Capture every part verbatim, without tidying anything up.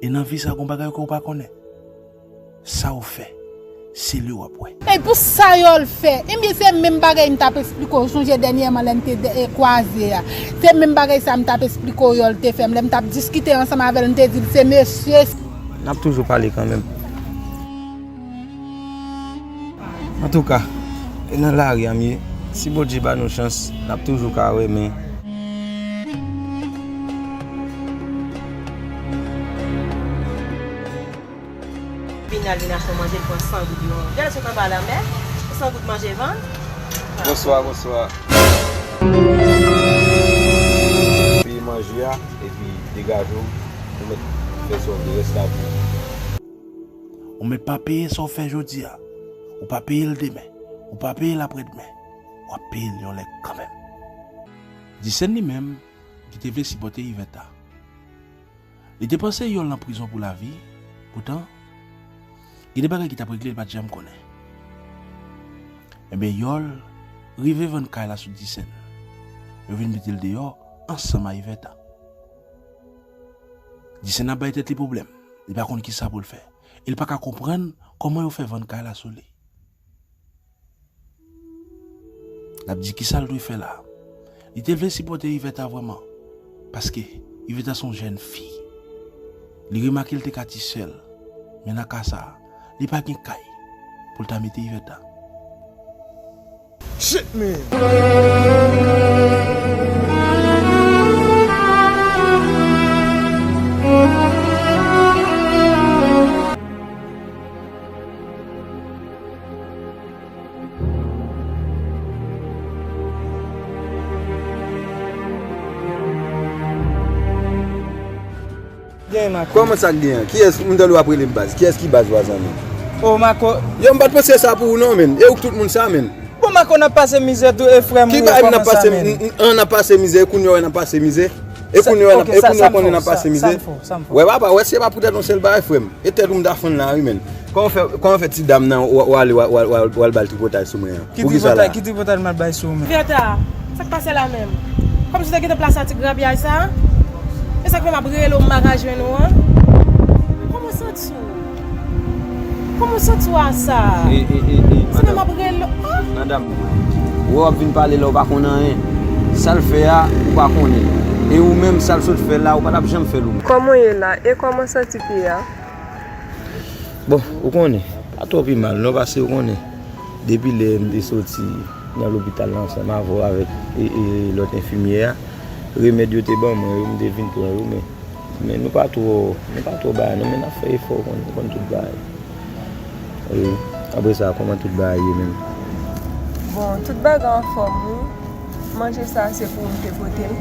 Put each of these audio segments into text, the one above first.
E nan vi sa, gon bagay ke w pa konnen. Sa w fè, se li w ap wè. E pou sa Yòl fè? Ebyen, se menm bagay m t ap eksplike w, sonje dènyèman lè n te de- e, kwaze a. Se menm bagay sa m t ap eksplike w Yòl te fè m. Lè m t ap diskite ansanm avè l, m te di l se mesye. N ap toujou pale kanmenm. Antouka, e nan lari a m ye. Si Bondye ba nou chans, n ap toujou ka renmen. Vin al vin achte yon manje, l pran san goud yo. Gade sot anba lanmè, san goud manje vann. Bonswa, bonswa. Peye manje a, epi degaje w, ou mèt fè sa w vle, rès la pou ou. Ou mèt pa peye sa w fè jodi a. Ou pa peye l demen. Ou pa peye l aprèdemen. W ap peye l yon lè kanmenm. Disèn li menm, ki te vle sipòte Ivèta. Li te panse Yòl nan prizon pou lavi, poutan, gen de bagay ki t ap regle l pa t janm konnen. Ebyen, Yòl rive vann kay la sou Disèn. Yo vin mete l deyò ansanm a Ivèta. Disèn ap bay tèt li pwoblèm. Li pa konn kisa pou l fè. E l pa ka konprann kòman yo fè vann kay la sou li. L ap di kisa l dwe fè la. Li te vle sipòte Ivèta vrèman, paske Ivèta se yon jèn fi. Li remake l te ka ti sè l, men nan ka sa a, li pa gen kay pou l ta mete Ivèta. Shit, man! Gen Mako. Kòman sa k gen an? Kiyès, m tande w ap rele m baz? Kiyès ki baz w a zanmi? O Mako. Yo, m pa t panse sa pou ou non, menn. E ou k tout moun sa, menn. Bon, Mako, n ap pase mizè tou, e frè m ou ye, kòman sa, menn? Ki bagay n ap pase, n, n, an n ap pase mizè, e kounye a w wè n ap pase mizè? E kounye a w, e kounye a w konnen n ap pase mizè? Wè, papa, wè, se pa poutèt yon sèl bagay, frè m. E tèt ou m ta fann la, wi, menn. Kòman w fè, kòman w fè ti dam nan, w, w ale, w, w, w, w al ba l tripotay sou mwen an? Poukisa la? Ki tripotay, ki tripotay m al bay sou ou menm? Ivèta, sa k pase la menm? Kòmsi w te kite plas a ti grapyay sa a? E sa k fè m ap rele w, m pa ka jwenn ou an? Kòman w santi w? Kòman w santi w a sa? E, e, e, e, se menm ap rele w, ah! Madanm, wè w ap vin pale la, w pa konn anyen. Sa l fè a, ou pa konnen. E ou menm, sa l sot fè la, ou pa t ap janm fè l ou menm. Kòman w ye la? E kòman w santi pye a? Bon, ou konnen, pa twò pi mal non, paske ou konnen, depi lè m te soti nan lopital la ansanm avè w, avèk, e, e, lòt enfimyè a, remèd yo te ban mwen yo, m te vin pran yo, men, men nou pa twò, nou pa twò bay non, men n ap fè efò, ou konnen, ou konn tout bagay. Wi. Apre sa, kòman tout bagay ye menm? Bon, tout bagay anfòm, wi. Manje sa a se pou ou m te pote l.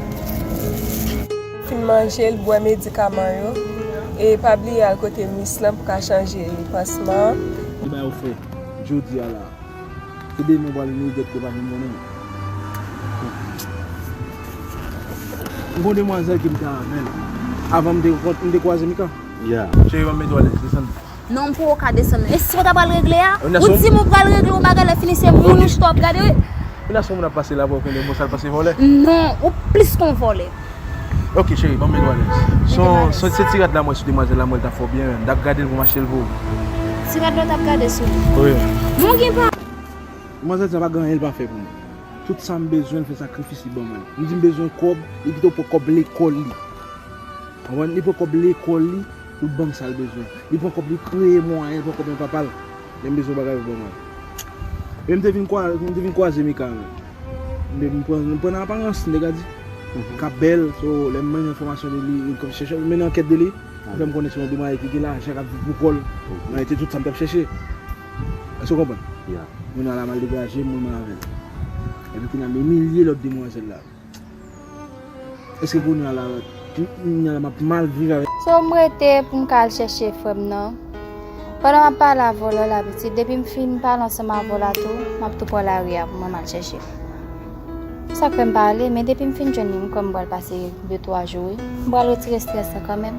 Fin manje l, bwè medikaman yo. E pa bliye al kote mis lan pou ka chanje pansman an. Ki bagay ou fè jodi a la a? Se demen w pral regrèt ke w pa vin konnen. M gon demwazèl ke m te avè l. Avan m te, m te kwaze Mika. Yeah. Cheri, ban m mete w alèz, desann. Non, m poko ka desann. E sa w ta pral regle a? Ou di m ou pral regle yon bagay, lè fini se moun ou chita w ap gade, wi. Ou nan son moun ap pase la pou w konnen bon sa l pase vòlè? Non, ou plis ke yon vòlè. Ok, cheri, ban m mete w alèz. Se, se ti rad la m wè sou demwazèl la, m wè l t ap fè w byen, menm. M t ap gade l pou m achte l pou ou. Ti rad la w t ap gade sou li? Wi. Bon, gen pa. Demwazèl sa pa gen anyen l pa fè pou mwen. Tout sa m bezwen, l fè sakrifis, li ban mwen. M di m bezwen kòb, li kite w pran kòb lekòl li. Konprann? Li pran kòb lekòl li pou l ban m sa l bezwen. Li pran kòb, li kreye mwayen, li pran kòb nan papa l. Lè m bezwen bagay, li ban mwen. E m te vin kwa-, m te vin kwaze Mika, men. M te vin pran, m pran nan aparans, m te ka di. Mhm. K ap bèl, so, lè m mennen enfòmasyon de li, li k ap chèche, m mennen ankèt de li, li fè m konnen se yon demwazèl ki gen lajan, k ap viv pou kò l. Ok. Mwen, se tout sa m t ap chèche. Èske w konprann? Yeah. Kounye a la, m al degaje m, mwen menm avè l. Epi kounye a, m imilye lòt demwazèl la. Èske kounye a la, kounye a la, m ap mal viv avè l? So, m rete pou m ka al chèche frè m nan. Pandan m ap pale avè w la, pitit, depi m fin pale ansanm avè w la tou, m ap tou pran lari a pou mwen m al chèche l. Sa k fè m pa ale, men depi m fin jwenn li, m kwè m pral pase de twa jou, wi. M pral retire estrès la kanmenm.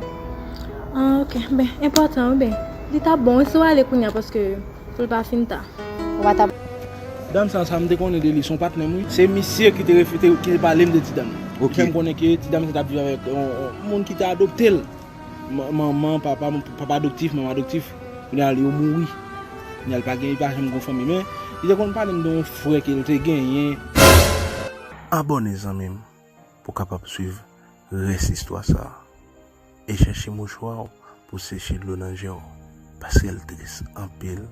Ah, ok. Ben, enpòtan, wi, ben. Li t ap bon, wi, si w ale kounye a, paske pou l pa fin ta. Ou pa t ap. Dam sa, sa m te konnen de li, se yon patnè m, wi. Se misye ki te refi-, te, ki te pale m de ti dam nan. Ok. Li fè m konnen ke ti dam sa t ap viv avèk yon, yon moun ki te adopte l. Man- manman, papa, papa adoptif, manman adoptif, kounye a yo mouri. Kounye a li pa gen, li pa janm gen fanmi, men li te konn pale m de yon frè ke l te genyen. Abòne zanmi m pou w kapab swiv rès istwa sa a. E chèche mouchwa w pou seche dlo nan je w, paske l tris anpil.